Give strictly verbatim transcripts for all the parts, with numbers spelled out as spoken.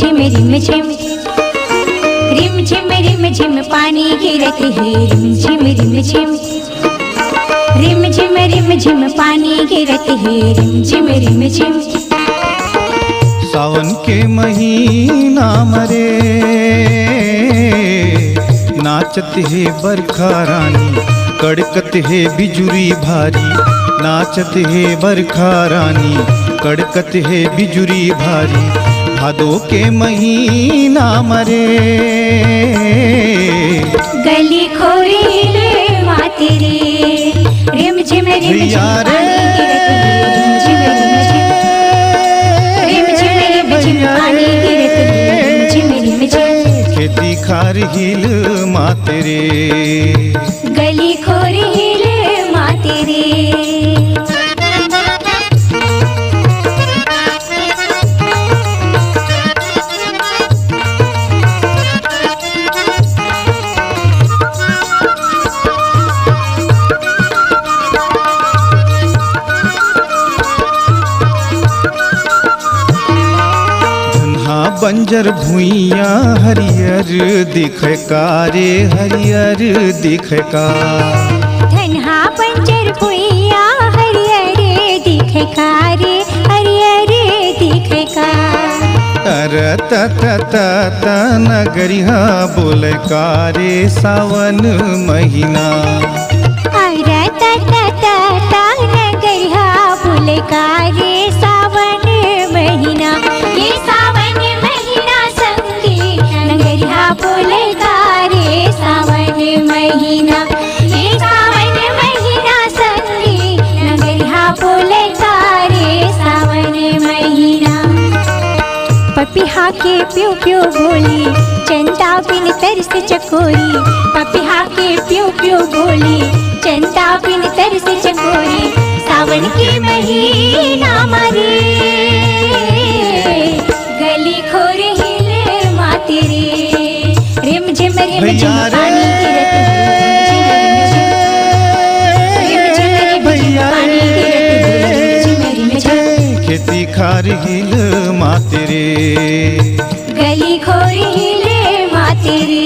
Rim rim झिम, rim झिम rim झिम पानी गिरत हे, रिम झिम रिम झिम, रिम झिम रिम झिम पानी गिरत हे, रिम झिम रिम झिम। सावन के महीना म रे, नाचत हे बरखा रानी, कड़कत हे बिजुरी भारी, नाचत हे बरखा रानी, कड़कत हे बिजुरी भारी। भादो के महीना म रे, गली खोरी ले माते रे, रिम झिम रिम झिम भैया रे। पानी गिरत हे, रिम झिम रिम झिम, रिम झिम रिम झिम भैया पानी रे। गिरत हे, रिम झिम रिम झिम। खेती खार हिल माते रे, गली खोरी ले माते रे। धनहा बंजर भुइयां हरियर दिखे का रे, हरियर दिखे का। धनहा बंजर भुइयां हरियर दिखे का रे, हरियर दिखे का। अरे त त त त नगरिहा बोले का रे सावन महीना। अरे त त त त नगरिहा बोले का रे सावन महीना। ये सावन महीना संगी नगरिहा बोले का रे सावन महीना। ये सावन महीना संगी नगरिहा बोले का रे सावन महीना। पपिहा के प्यू प्यू बोली, चंदा बिन तरस चकोरी। पपिहा के प्यू प्यू बोली, चंदा बिन तरस चकोरी। सावन के महीना म रे, गली खोर हिले माते रे। रिम झिम रिम झिम भैया रे। पानी गिरत हे, रिम झिम रिम झिम। रिम झिम रिम झिम भैया पानी रे। गिरत हे, रिम झिम रिम झिम। खेती खार हिल माते रे, गली खोरी ले माते रे।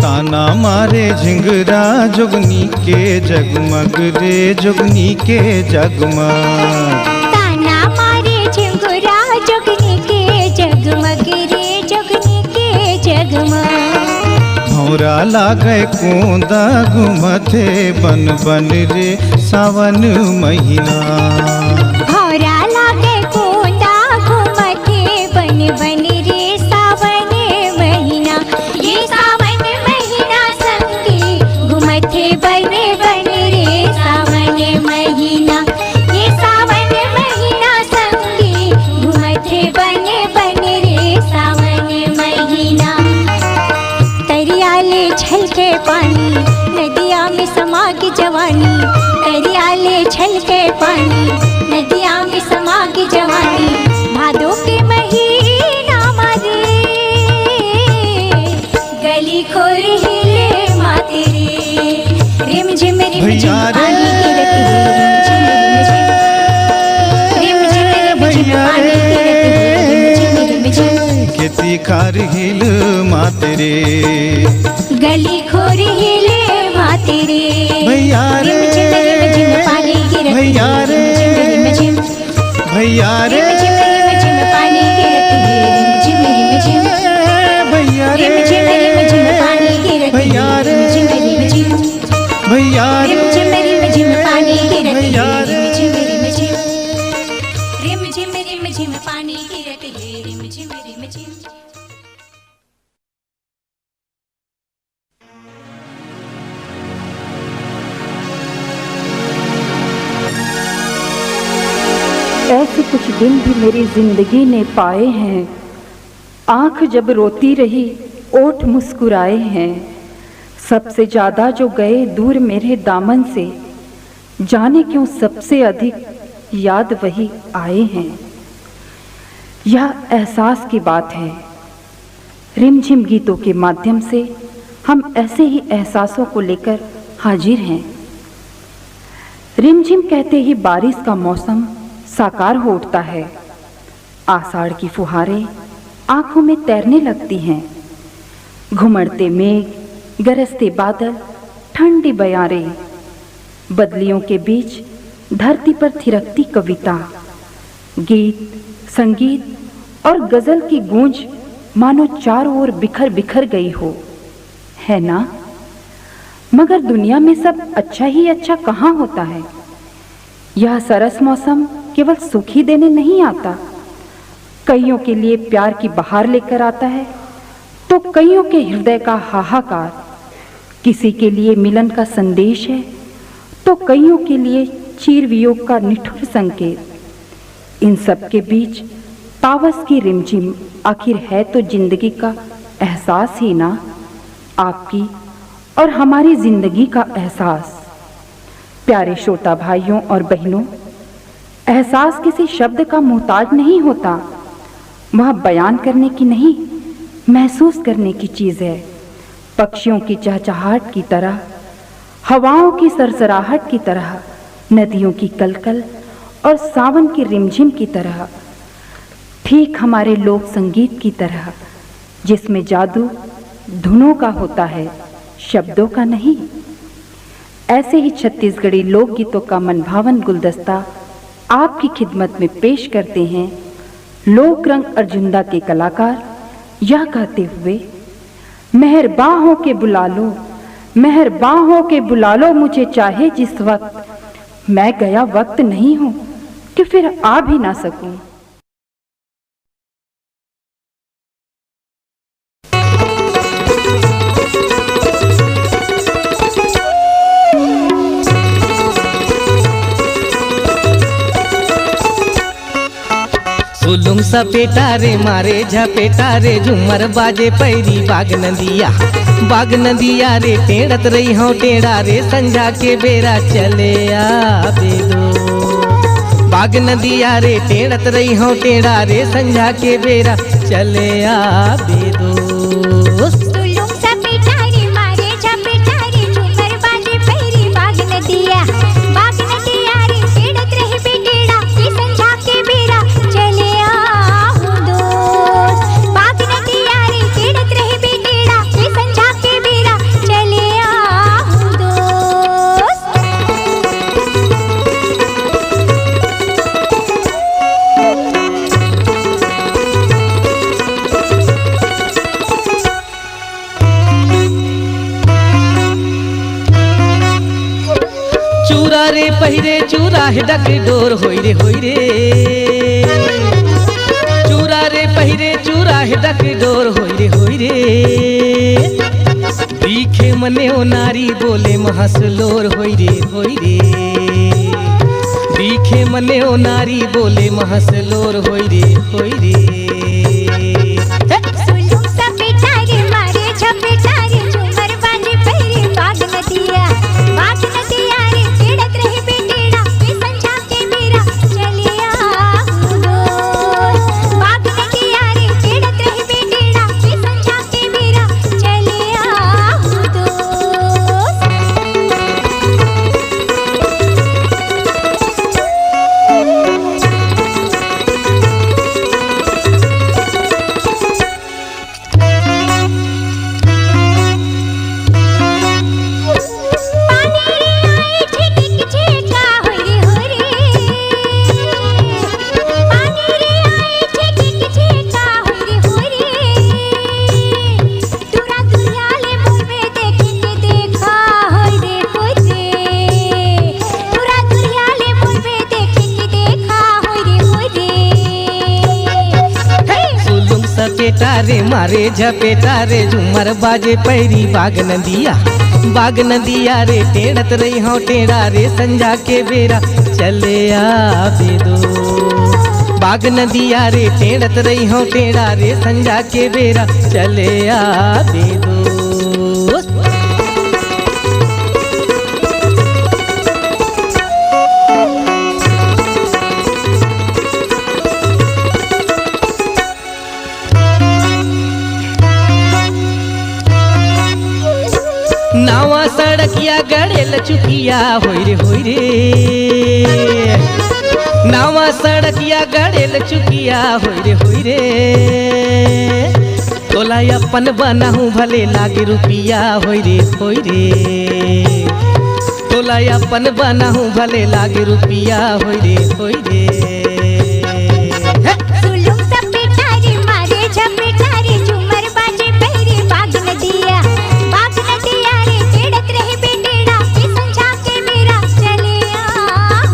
ताना मारे झिंगरा जोगनी के जगमग रे, जोगनी के जगमग। ताना मारे झिंगरा जोगनी के जगमग रे, जोगनी के जगमग। भौरा लागे कोंदा घूमथे बन बन रे सावन महीना। भौरा लागे कोंदा घूमथे बन बन रे सावन महीना। ये सावन महीना संगी घूमथे बन बन रे सावन महीना। ये सावन महीना संगी घूमथे बन बन रे सावन महीना। तरिया ले छलके पानी, नदिया में समा के जवानी। तरिया ले छलके पानी, नदिया में समा के जवानी। भादो के महीना म रे, गली खोर हिले माते रे। रिम झिम रिम झिम भैया रे। पानी गिरत हे, रिम झिम रिम झिम। रिम झिम रिम झिम भैया पानी रे। गिरत हे, रिम झिम रिम झिम। खेती खार हिल माते रे। गली खोर हिले माते रे। भैया रे। रिम झिम रिम झिम पानी गिरत हे, भैया रे। रिम झिम रिम झिम। भैया रे। रिम झिम रिम झिम पानी गिरत हे, रिम झिम रिम झिम। भैया रे। रिम झिम रिम झिम पानी गिरत हे, भैया रे। रिम झिम रिम झिम। भैया रे। रिम झिम रिम झिम पानी गिरत हे, भैया रे। रिम झिम रिम झिम। रिम झिम रिम झिम पानी गिरत हे, रिम झिम रिम झिम। ऐसे कुछ दिन भी मेरी जिंदगी ने पाए हैं, आंख जब रोती रही, ओठ मुस्कुराए हैं। सबसे ज्यादा जो गए दूर मेरे दामन से, जाने क्यों सबसे अधिक याद वही आए हैं। यह एहसास की बात है। रिमझिम गीतों के माध्यम से हम ऐसे ही एहसासों को लेकर हाजिर हैं। रिमझिम कहते ही बारिश का मौसम साकार हो उठता है। आषाढ़ की फुहारें आंखों में तैरने लगती हैं। घुमड़ते मेघ, गरजते बादल, ठंडी बयारें, बदलियों के बीच धरती पर थिरकती कविता, गीत, संगीत और गजल की गूंज मानो चारों ओर बिखर बिखर गई हो, है ना? मगर दुनिया में सब अच्छा ही अच्छा कहाँ होता है? यह सरस मौसम केवल सुख ही देने नहीं आता, कईयों के लिए प्यार की बहार लेकर आता है, तो कईयों के हृदय का हाहाकार। किसी के लिए मिलन का संदेश है, तो कईयों के लिए चीर वियोग का निठुर संकेत। इन सब के बीच पावस की रिमझिम आखिर है तो जिंदगी का एहसास ही ना, आपकी और हमारी जिंदगी का एहसास। प्यारे श्रोता भाइयों और बहनों, एहसास किसी शब्द का मोहताज नहीं होता, वह बयान करने की नहीं, महसूस करने की चीज है। पक्षियों की चहचहाहट की तरह, हवाओं की सरसराहट की तरह, नदियों की कलकल और सावन की रिमझिम की तरह, ठीक हमारे लोक संगीत की तरह, जिसमें जादू धुनों का होता है, शब्दों का नहीं। ऐसे ही छत्तीसगढ़ी लोकगीतों का मनभावन गुलदस्ता आपकी खिदमत में पेश करते हैं लोक रंग अर्जुंदा के कलाकार। यह कहते हुए, मेहरबा हो के बुला लो, मेहरबा हो के बुला लो मुझे चाहे जिस वक्त, मैं गया वक्त नहीं हूँ कि फिर आ भी ना सकूँ। सुलुम सपेटा रे मारे झपेटा रे, झूमर बाजे पैरी बाग नदिया, बाग नदिया रे, टेढ़त रही हूँ टेढ़ा रे, संझा के बेरा चले आबे दो। बाग नदिया रे, टेढ़त रही हूँ टेढ़ा रे, संझा के बेरा चले आबे दो। सुलुम सपेटा रे मारे झपेटा रे, झूमर बाजे पैरी बाग नदिया, बाग नदिया रे, टेढ़त रही बेटेढ़ा, ये संझा के बेरा चले आहूँ दोस्त। बाग नदिया रे, टेढ़त रही बेटेढ़ा, ये संझा के बेरा चले आहूँ दोस्त। चूरा रे पहिरे चूरा हे डकडोर, होई रे होई रे। चूरा रे पहिरे चूरा हे डकडोर, होई रे होई रे। दिखे मने ओ नारी बोले महसलोर, होई रे होई रे। दिखे मने ओ नारी बोले महसलोर, होई रे होई रे। सुलुम सपेटा रे मारे झपेटा रे, झूमर बाजे पैरी बाग नदिया, बाग नदिया रे, टेढ़त रही बेटेढ़ा, ये संझा के बेरा चले आहूँ दोस्त। बाग नदिया रे, टेढ़त रही बेटेढ़ा, ये संझा के बेरा चले आहूँ दोस्त। पानी रे आए झिटिक झिका होई रे होई रे। पानी रे आए झिटिक झिका होई रे होई रे। दूरा दुरिया ले मुँह में देखे के देखा होई रे होई रे। दूरा दुरिया ले मुँह में देखे के देखा होई रे होई रे। सुलुम सपेटा रे मारे झपेटा रे, झूमर बाजे पैरी बाग नदिया, बाग नदिया रे, टेढ़त रही हूँ टेढ़ा रे, संझा के बेरा चले आबे दो। बाग नदिया रे, टेढ़त रही हूँ टेढ़ा रे, संझा के बेरा चले आबे दो। या गड़ेल चुकिया होई रे, होई रे। नवा सड़किया गड़ेल चुकिया होई रे, होई रे। तोला अपन बनाहूँ भले लागे रुपिया होई रे, होई रे। तोला अपन बनाहूँ भले लागे रुपिया होई रे, होई रे। हे! सुलुम सपेटा रे मारे झपेटा रे, झूमर बाजे पैरी बाग नदिया, बाग नदिया रे, टेढ़त रहे बेटेड़ा, ए संझा के बेरा चले आऊ।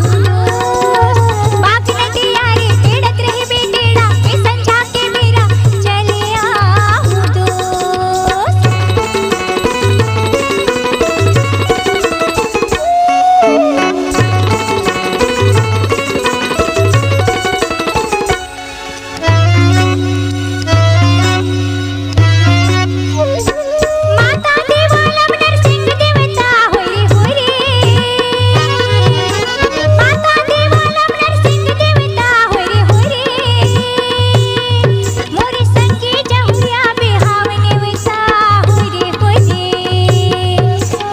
बाग नदिया रे, टेढ़त रहे बेटेड़ा, ए संझा के बेरा चले आऊ दोस्त। माता देवा लमनर सिंह देवता होई रे, होई रे। माता देवा लमनर सिंह देवता होई रे, होई रे। मोरे संगे जहुरिया बिहाव नेवता होई रे, होई रे।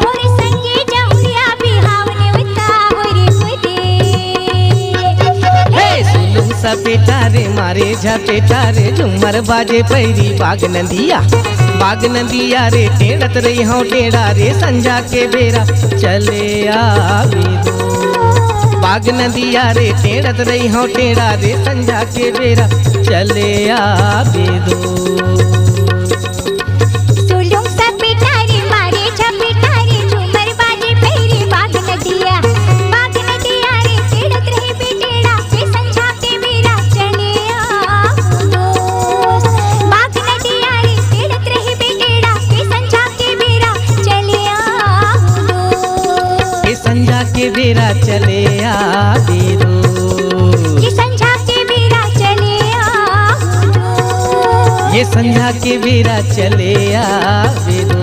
मोरे संगे जहुरिया बिहाव नेवता होई रे, होई रे। हे सुलुम सपेटा रे मारे झपेटा रे, झूमर बाजे पैरी बाग नदिया, बाग नदिया रे, टेढ़त रही हूँ टेढ़ा रे, संझा के बेरा चले आवे दो। बाग नदिया रे, टेढ़त रही हूँ टेढ़ा रे, संझा के बेरा चले आवे दो। सुलुम सपेटा रे मारे झपेटा रे, झूमर बाजे पैरी बाग नदिया, बाग नदिया रे, टेढ़त रहे बेटेड़ा, ए संझा के बेरा चले आऊ दोस्त। बाग नदिया रे, टेढ़त रहे बेटेड़ा, ए संझा के बेरा चले आऊ दोस्त। ए संझा के बेरा चले आवे दो। ए संझा के बेरा चले आऊ दोस्त। ए संझा के बेरा चले आवे दो।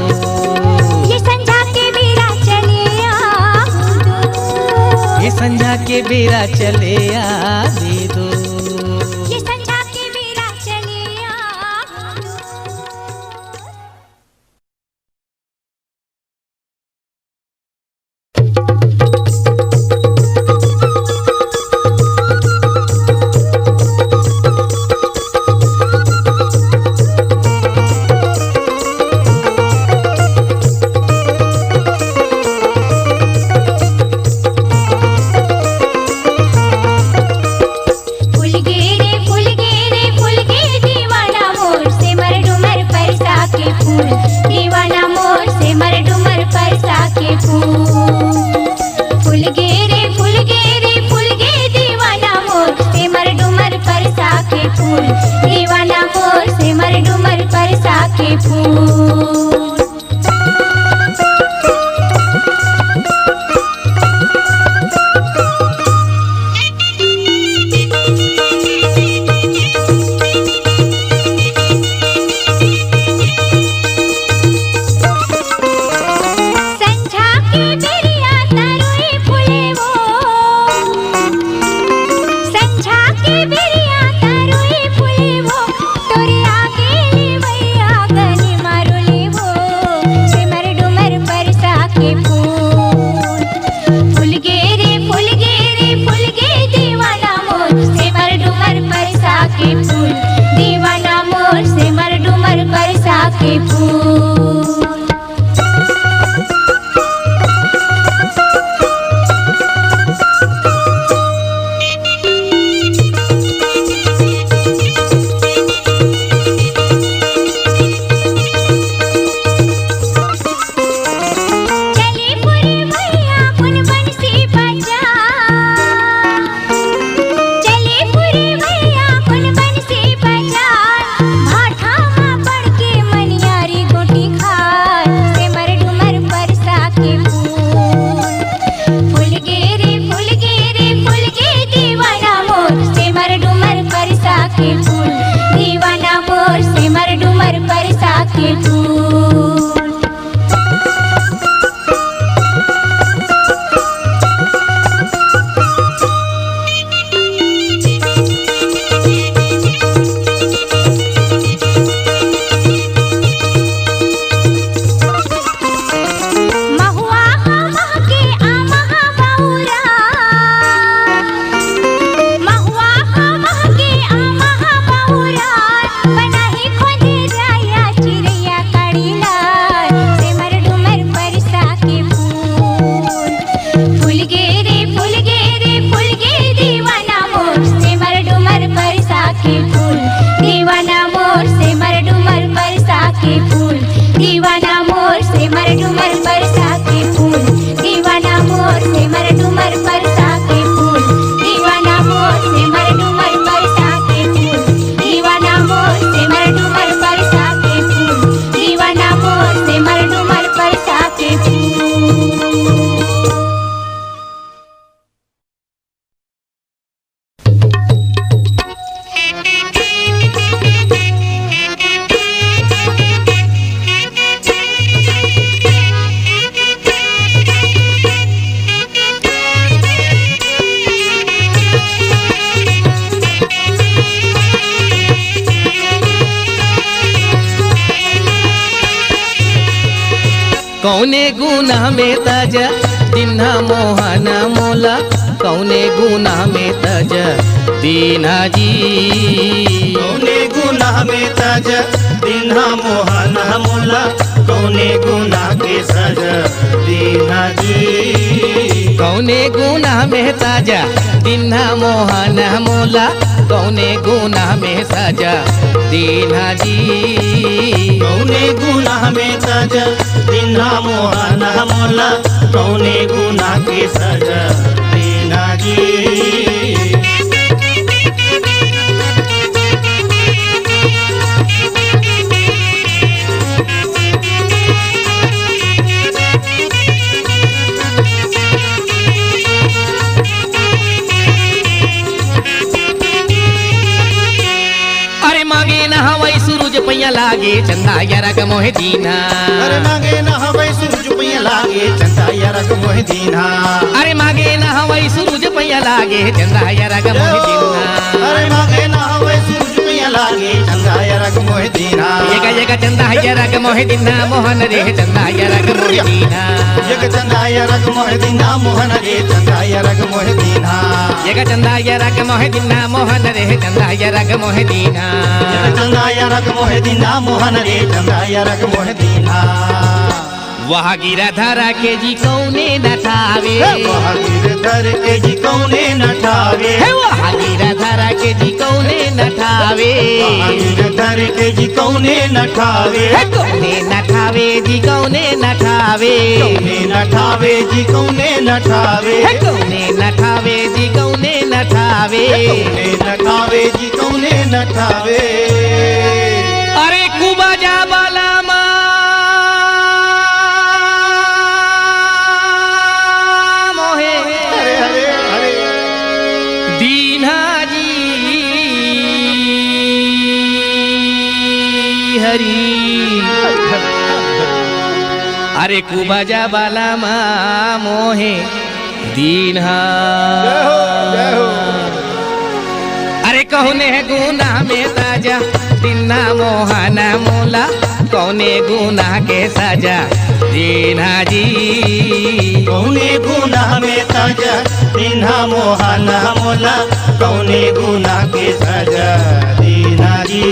ए संझा के बेरा चले आऊ दोस्त। ए संझा के बेरा चले आवे दो। ए संझा के बेरा चले आऊ दोस्त। कौने गुनाह में तज दिन्हा मोहन मोला, कौने गुनाह में तज दीन्हा जी। कौने गुनाह में तज दीन्हा मोहन मोला, कौने गुनाह के सजा दीन्हा जी। कौने गुनाह में तज दीन्हा मोहन मोला, कौने गुनाह में सजा दीन्हा जी। कौने गुनाह में सजा दीन्हा मोहन मोला, कौने गुनाह के सजा दीन्हा जी। अरे मांगे नहावई सूरज पैया लागे चंदा यरग मोहे दीन्हा। अरे मांगे नहावई सूरज पैया लागे चंदा यरग मोहे दीन्हा। अरे मांगे नहावई सूरज पैया लागे चंदा यरग मोहे दीन्हा। अरे मांगे नहावई सूरज पैया लागे चंदा यरग मोहे दीन्हा। येगा येगा चंदा यरग मोहे दीन्हा मोहन रे चंदा यरग मोहे दीन्हा। येगा चंदा यरग मोहे दीन्हा मोहन रे चंदा यरग मोहे दीन्हा। येगा चंदा यरग मोहे दीन्हा मोहन रे चंदा यरग मोहे दीन्हा। येगा चंदा यरग मोहे दीन्हा मोहन रे चंदा यरग मोहे दीन्हा। वह गिरधर के जी कौने न ठावे। हे वह गिरधर के जी कौने न ठावे। हे वह गिरधर के जी कौने न ठावे। वह गिरधर के जी कौने न ठावे। हे कौने न ठावे जी कौने न ठावे। कौने न ठावे जी कौने न ठावे। हे कौने न ठावे जी कौने न ठावे। हे कौने न ठावे जी कौने न ठावे। अरे कुबजा बलमा मोहे अरे, अरे, अरे। दीन्हा जी हरी। अरे कुबजा बलमा मोहे दीन्हा। जय हो, जय हो। अरे कौने गुनाह में सजा दीन्हा मोहन मोला, कौने गुनाह के सजा दीन्हा जी। कौने गुनाह में सजा दीन्हा मोहन मोला, कौने गुनाह के सजा दीन्हा जी।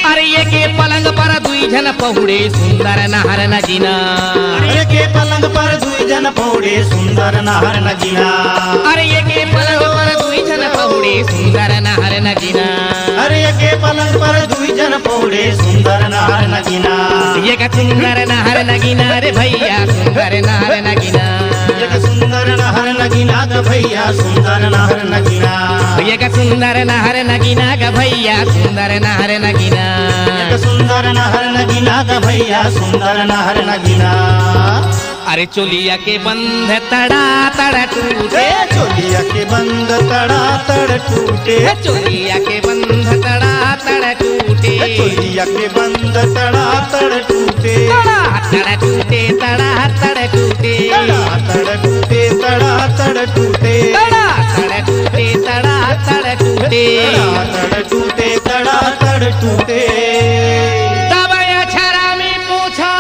अरे एके पलंग पर दुई झन पहुड़े सुंदर नहर नगीना। अरे एके पलंग पर दुई झन पहुड़े सुंदर नहर नगीना। अरे एके पलंग पर दुई झन पहुड़े सुंदर नहर नगीना। अरे एके पलंग पर दुई झन पहुड़े सुंदर नहर नगीना। एक सुंदर नहर नगीना रे भैया, सुंदर नहर नगीना। एक सुंदर नहर नगीना ग भैया, सुंदर नहर नगीना। एक सुंदर नहर नगीना ग भैया, सुंदर नहर नगीना। एक सुंदर नहर नगीना ग भैया, सुंदर नहर नगीना। अरे चोलिया के बंध तड़ा तड़ टूटे। ए चोलिया के बंध तड़ा तड़ टूटे। ए चोलिया के बंध तड़ा तड़ टूटे। ए चोलिया के बंध तड़ा तड़ टूटे। तड़ा तड़ टूटे, तड़ा तड़ टूटे। तड़ा तड़ टूटे, तड़ा तड़ टूटे। तड़ा तड़ टूटे, तड़ा तड़ टूटे। तड़ा तड़ टूटे, तड़ा तड़ टूटे। तब अछरा में पूछा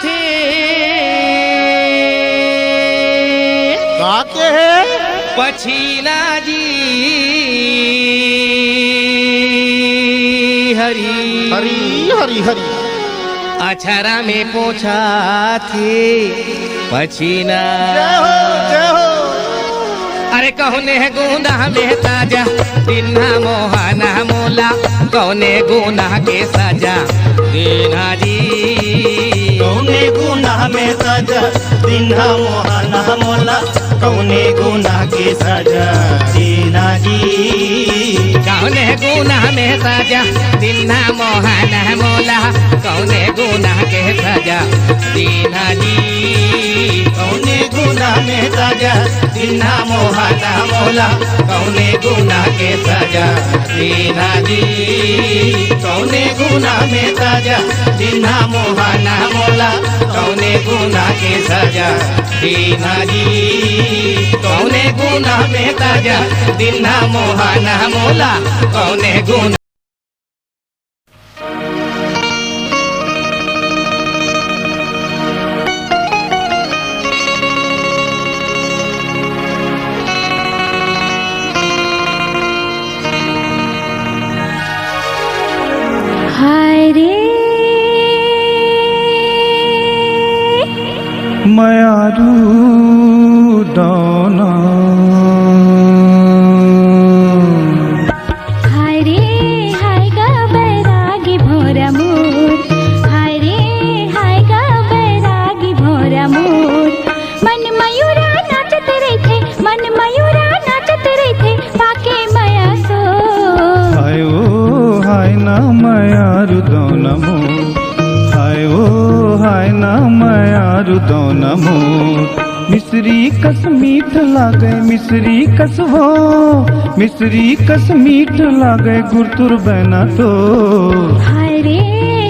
थे। का के हे? पछीना जी हरी। हरी, हरी, हरी। अछरा में पूछा थे पछीना। जय हो, जय हो। अरे कौने गुनाह में सजा दीन्हा मोहन मोला, कौने गुनाह के सजा दीन्हा जी। कौने गुनाह में सजा दिन्हा मोहना मोला, कौने गुनाह के सजा दीन्हा जी। कौने गुनाह में सजा दिन्हा मोहना मोला, कौने गुनाह के सजा दीन्हा जी। कौने गुनाह में सजा दिन्हा मोहना मोला, कौने गुनाह के सजा दीन्हा जी। कौने गुनाह में सजा दिन्हा मोहना मोला, कौने गुनाह के सजा दीन्हा जी। कौने गुनाह में सजा दिन्हा मोहना मोला, कौने गुनाह हाय रे मयारू दौना। हाय रे, हाय गा बैरागी भोरा मोर। हाय रे, हाय गा बैरागी भोरा मोर। मन मयूरा नाचत रहिथे, मन मयूरा नाचत रहिथे, पाके मया सो। हाय ओ, हाय ना मयारू दौना मोर। हाय ओ, हाय ना मयारू दौना मोर। मिश्री कस मीठ लागे, मिश्री कस वो, मिश्री कस मीठ लागे, गुरतुर बैना तो। हाय रे,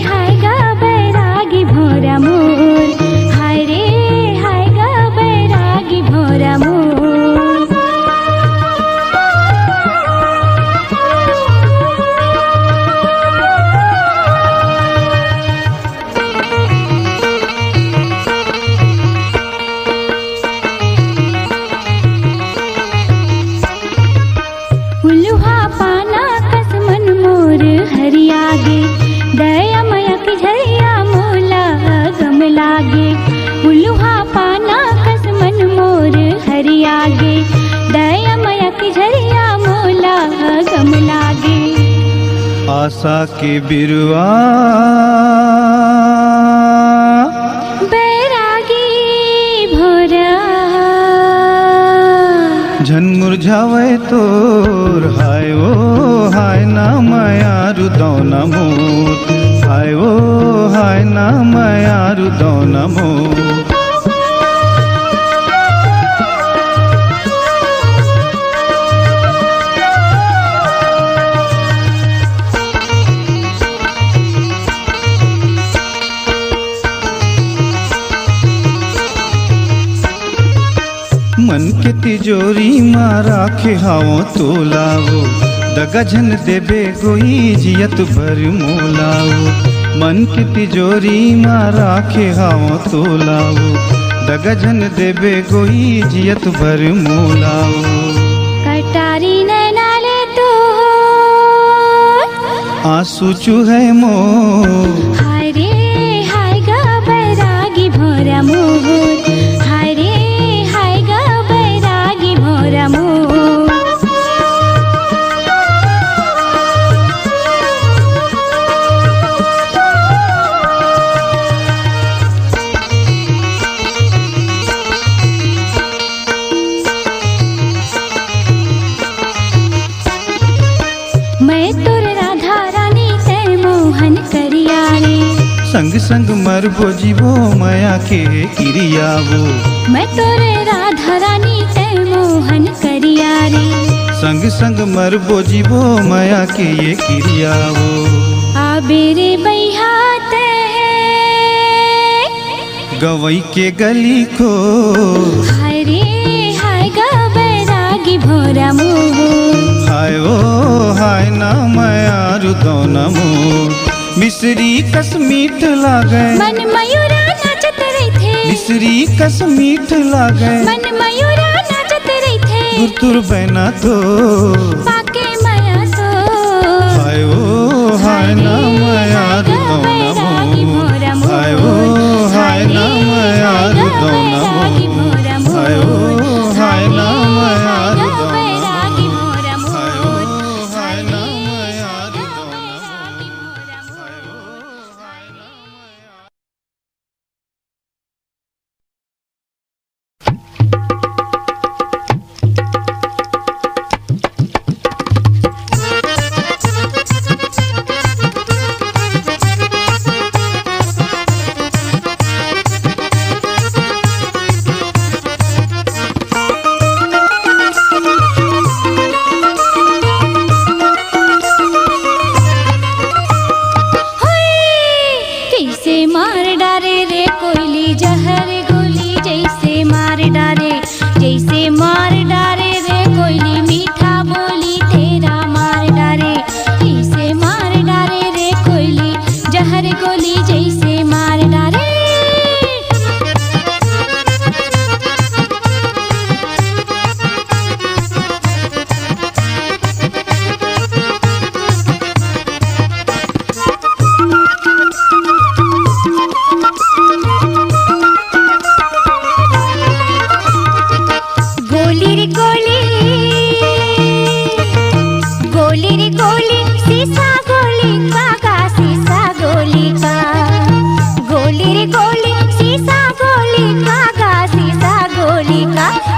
हाय गा बैरागी भोरा मोर। हाय रे, हाय गा बैरागी भोरा मोर। उल्हा पाना कस मन मोर हरिया गे, दया मया के झरिया मोला गम लागे। उल्हा पाना कस मन मोर हरिया गे, दया मया के झरिया मोला गम लागे। आशा के बिरुवा बैरागी भोरा। झन मुरझावय तोर हाय ओ, हाय ना मयारू दौना मोर। हाय ओ, हाय ना मयारू दौना मोर। मन के तिजोरी मा राखे हावों तोला वो, दगा झन देबे गोई जियत भर मोला वो। मन के तिजोरी मा राखे हावों तोला वो, दगा झन देबे गोई जियत भर मोला वो। कटारी नैना ले तो आंसू चूहे मोर। हाय रे, हाय गा बैरागी भोरा मोर। हाय रे, हाय गा बैरागी भोरा मोर। मैं तोर राधा रानी तै मोहन करिया रे। संग संग मरबो जीबो मया के किरिया वो। मैं तोर राधा रानी तै मोहन करिया रे। संग संग मरबो जीबो मया के ये किरिया वो। आबे रे बैहा तै गवई के गली को। हाय रे, हाय गा बैरागी भोरा मोर। हाय ओ, हाय ना मयारू दौना मोर। मिश्री कस मीठ लागे। मन मयूरा नाचत रहिथे। मिश्री कस मीठ लागे। मन मयूरा नाचत रहिथे। गुरतुर बैना तो। पाके मया तो। हाय ओ, हाय ना मयारू दौना मोर। हाय ओ, हाय ना मयारू दौना मोर। हाय ओ, हाय ना मयारू दौना मोर। हाय ओ, हाय ना मयारू दौना मोर। हाय ओ, हाय ना मयारू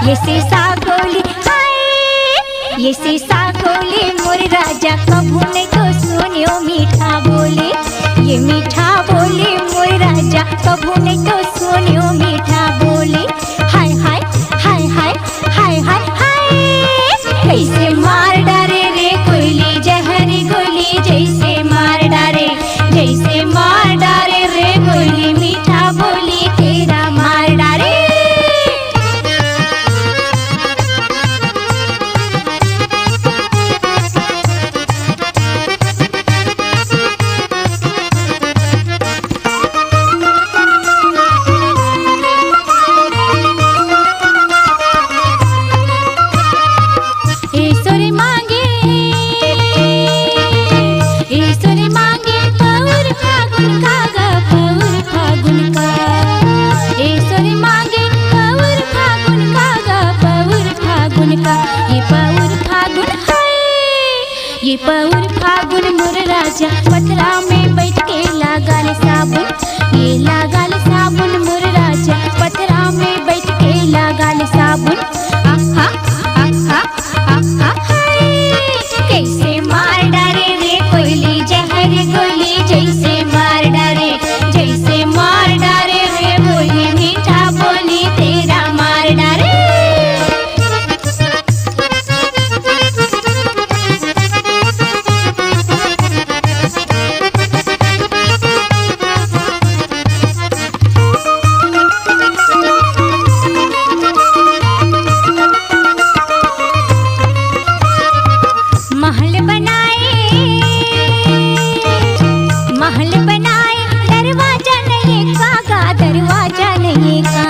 ये सीसा गोली, हाय, ये सीसा गोली मोर राजा, कभू नहीं तो सुनियो मीठा बोली। ये मीठा बोली मोर राजा, कभू नहीं तो सुनियो मीठा बोली। हाय, हाय, हाय, हाय, हाय, हाय, हाय। कैसे मार डारे रे कोयली, जहर गोली जैसे मार डारे, जैसे मार डारे रे कोयली, मीठा बोली तेरा मार डारे। ईश्वरी मांगे, ईश्वरी मांगे पौर फागुन का गा, पौर फागुन का। ईश्वरी मांगे पौर फागुन का गा, पौर फागुन का। ये पौर फागुन है, ये पौर फागुन मोर राजा, पथरा में बैठ के लागाल साबुन। ये लागाल साबुन मोर राजा, पथरा में बैठ के लागाल साबुन। आहा, आहा, आहा, हाय। कैसे मार डारे रे कोयली, जहर गोली जैसे मार डारे, जैसे मार डारे रे बोली, मीठा बोली तेरा मार डारे। महल बनाए, महल बनाए, दरवाजा नहीं का गा, दरवाजा नहीं का।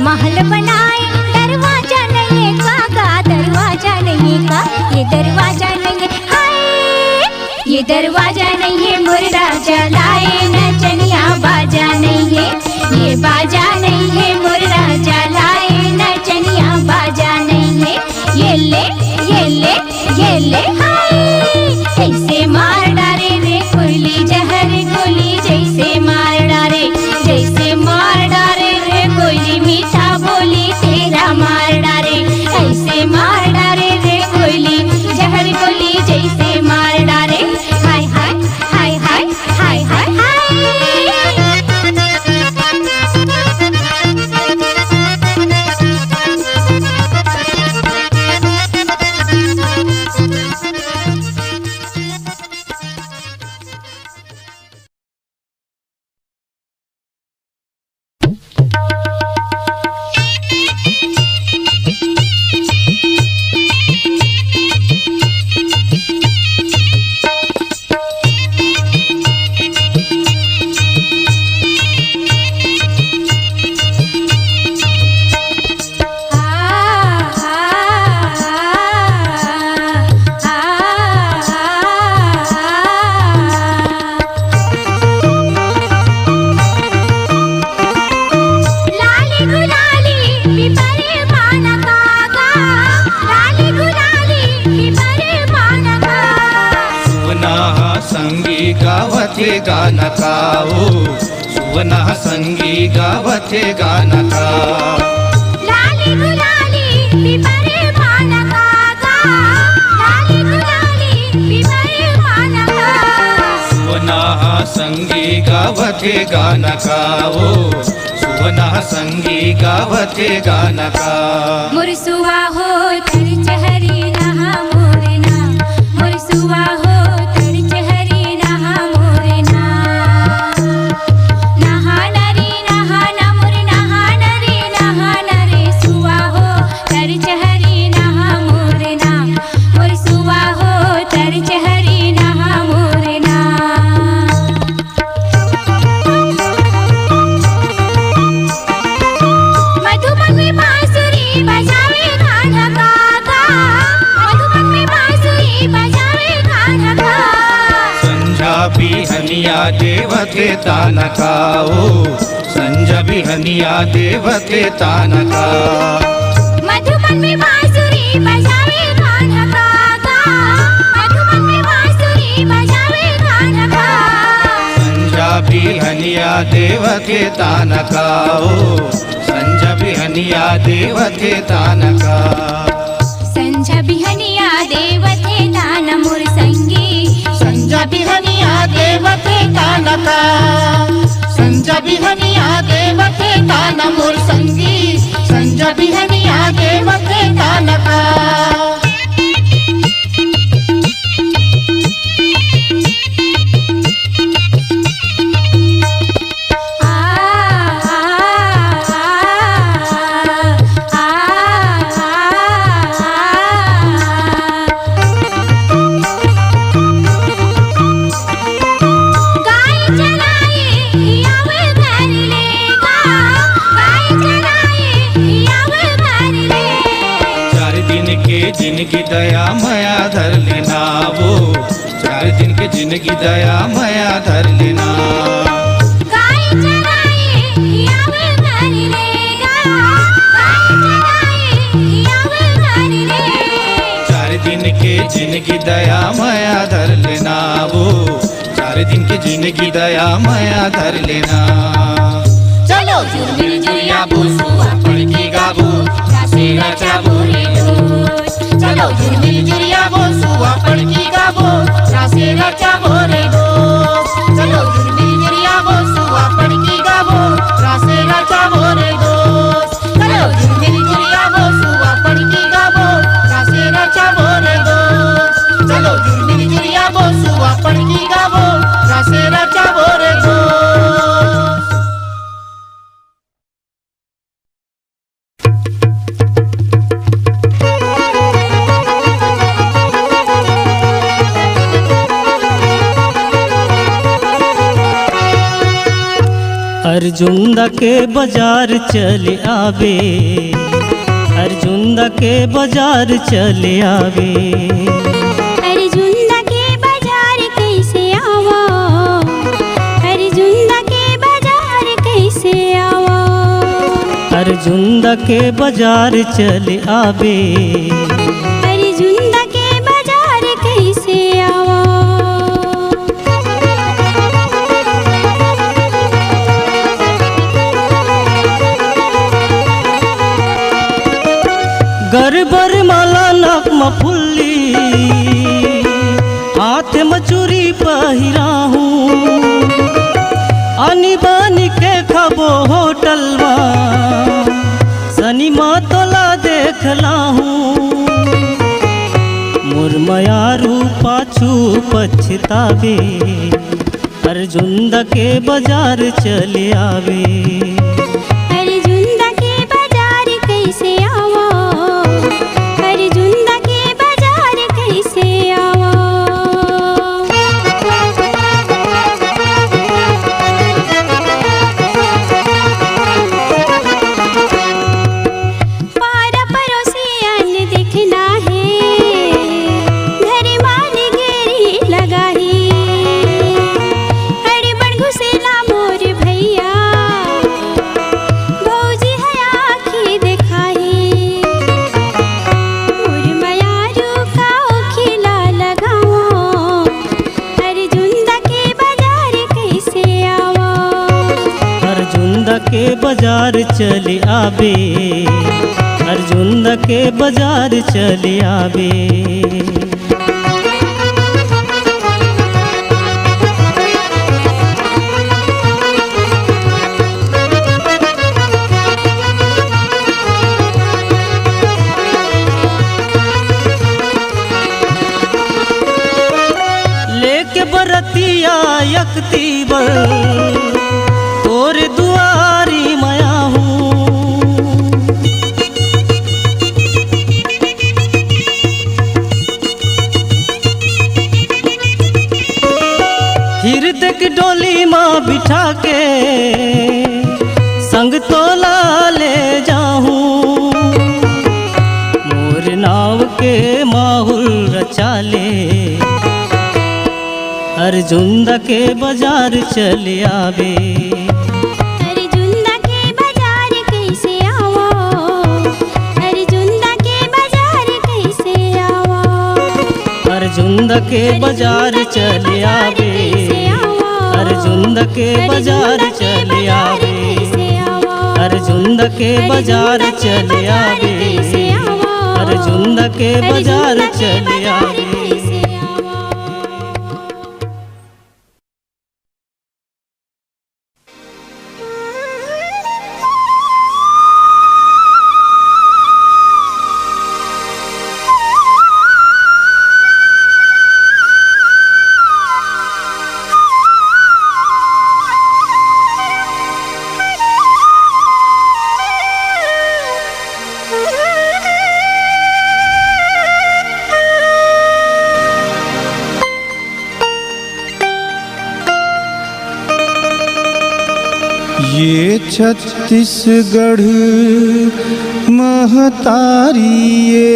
महल बनाए, दरवाजा नहीं का गा, दरवाजा नहीं का। ये दरवाजा नहीं, हाय, ये दरवाजा नहीं है मोर राजा, लाए नचनिया बाजा नहीं है। ये बाजा नहीं है मोर राजा, लाए नचनिया बाजा नहीं है। ये ले, ये ले, ये ले, हाय। कैसे मार डारे रे कोयली, जहर गोली जैसे मार डारे, जैसे मार डारे रे कोयली, मीठा बोली तेरा मार डारे। ऐसे मार डारे रे कोयली, जहर गोली जैसे मार डारे। हाय, हाय, हाय, हाय, हाय, हाय, हाय। लाली गुलाली पिपरे पान का गा, लाली गुलाली पिपरे पान का। सुवना हा संगी गावत हे गाना का ओ, सुवना हा संगी गावत हे गाना का। लाली गुलाली पिपरे पान का गा, लाली गुलाली पिपरे पान का। सुवना हा संगी गावत हे गाना का ओ, सुवना संगी गावत हे गाना का। मोर सुवा हो तर चहरी नहा मोर ना, मोर सुवा हो तर चहरी नहा मोर ना। नहा नरी नहा ना मोर नहा नरी नहा नरे सुवा हो तर चहरी नहा मोर ना, मोर सुवा हो तर चहरी नहा मोर ना। मधुबन में बांसुरी बजावे कान्हा काका, मधुबन में बांसुरी बजावे कान्हा काका। संझा बिहनिया देवत हे ताना का ओ, संझा बिहनिया देवत हे ताना का। मधुबन में बांसुरी बजावे कान्हा काका, मधुबन में बांसुरी बजावे कान्हा काका। संझा बिहनिया देवत हे ताना का ओ, संझा बिहनिया बिहनिया देवथे ताना का। संझा बिहनिया देवथे ताना मोर संगी। संझा बिहनिया देवथे ताना का। संझा बिहनिया देवथे ताना मोर संगी। संझा बिहनिया देवथे ताना का। गाय चराए आवे घर ले गा, गाय चराए आवे घर ले। चार दिन के जिनगी दया मया धर लेना वो, चार दिन के जिनगी दया मया धर लेना। गाय चराए आवे घर ले गा, गाय चराए आवे घर ले। चार दिन के जिनगी दया मया धर लेना वो, चार दिन के जिनगी दया मया धर लेना। चलो झुरमिल झुरिया बोसु अपन की गाबो, रासे रचा बोरे डोस। चलो झुरमिल झुरिया बोसु अपन की गाबो, रासे रचा बोरे डोस। चलो झुरमिल झुरिया बोसु अपन की गाबो, रासे रचा बोरे डोस। चलो झुरमिल झुरिया बोसु अपन की गाबो, रासे रचा बोरे डोस। चलो झुरमिल झुरिया बोसु अपन की गाबो, रासे रचा बोरे डोस। अर्जुंदा के बजार चले आबे, अर्जुंदा के बजार चले आबे। अर्जुंदा के बजार कइसे आवो, अर्जुंदा के बजार कइसे आवो। अर्जुंदा के बजार चले आबे। अर्जुंदा के बजार कइसे आवो। गरबर माला नाक म फुल्ली, हाथ म चूरी पहिराहूँ। आनी बानी के खाबो होटल म, सनिमा तोला देख लाहूँ। मोर मयारू पाछू पछताबे, अर्जुंदा के बजार चले आबे। अर्जुंदा के बजार कइसे आवो, अर्जुंदा के बजार कइसे आवो। पारा परोसी अन्न देखना हे, घर मान गेरी लगाही। अड़बड़ घुसेला मोर भैया, भौजी है आँखी देखाही। मोर मयारू का ओखिला लगावो, अर्जुंदा के बजार कइसे आवो। अर्जुंदा के बजार चले आबे, अर्जुंदा के बजार चले आबे। लेके बरतिया यकती बर तोर दुआरी म आहूँ। हिरदे के डोली म बिठा के संग तोला ले जाहूँ। मोर नाव के माहौल रचा ले, अर्जुंदा के बजार चले आबे। अर्जुंदा के बजार कइसे आवो, अर्जुंदा के बजार कइसे आवो। अर्जुंदा के बजार चले आबे, अर्जुंदा के बजार चले आबे। अर्जुंद के बाजार चले आवे, अर्जुंद के बाजार चले आवे। ये छत्तीसगढ़ महतारी ये।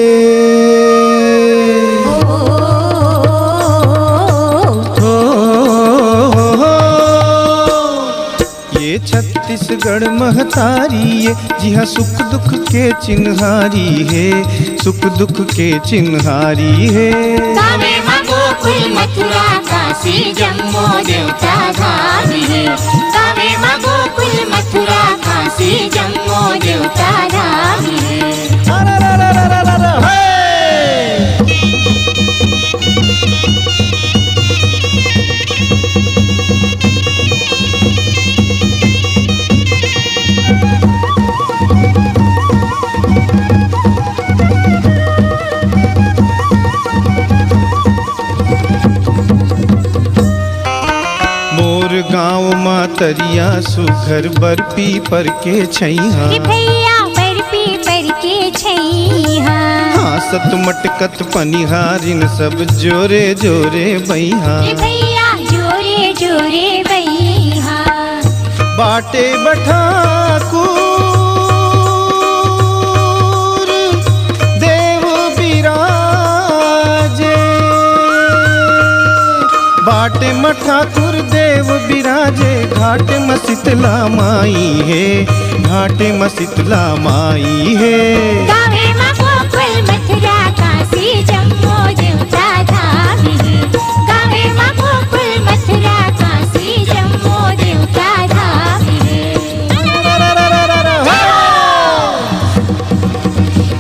हो, हो, हो, हो। ये छत्तीसगढ़ महतारी ये, जिहाँ सुख दुख के चिन्हारी हे, सुख दुख के चिन्हारी हे। गावे मा गोकुल मथुरा काशी जम्मो देवता धाम हे। गावे मा गोकुल मथुरा काशी जम्मो देवता धाम हे। अरे रे रे रे रे रे, हे! मोर गाँव मा तरिया सुघर बर पीपर के छैहा। रे भैया, बर पीपर के छैहा। हाँसत मटकत पनिहारिन सब जोरे जोरे बइहा। रे भैया, जोरे जोरे बइहा। बाटे बठाकुर देव बिराजे, बाटे म ठाकुर देव बिराजे, घाट म शीतला माई हे, घाट म शीतला माई हे। गावे मा गोकुल मथुरा काशी जम्मो देवता धाम हे। गावे मा गोकुल मथुरा काशी जम्मो देवता धाम हे।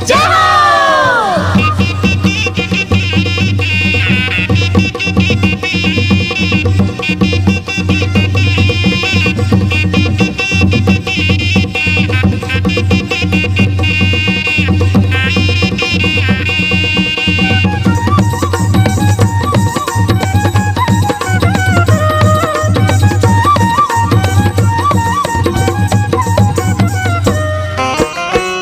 जय हो।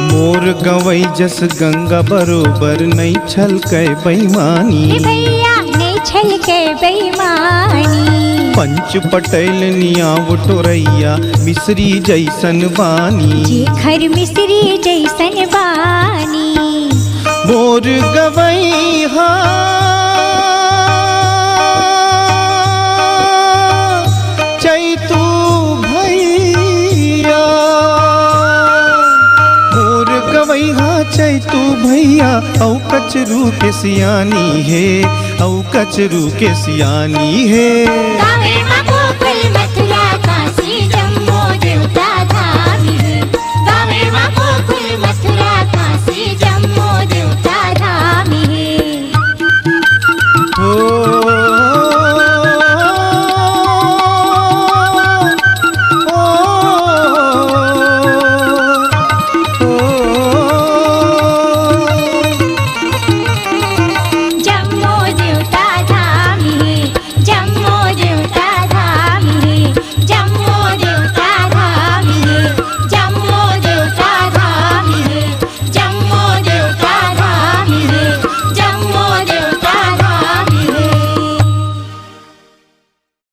मोर गवई जस गंगा बरोबर, नइ छलकै बेईमानी। हे भैया, नइ छलकै बेईमानी। पंच पटेल नियाव टोरैया, मिश्री जैसन बानी। जेखर मिश्री जैसन बानी। मोर गवई हा चैतू भैया, मोर गवई हा चैतू भैया, अउ कचरू के सियानी हे, अउ कचरू के सियानी हे। गावे मा गोकुल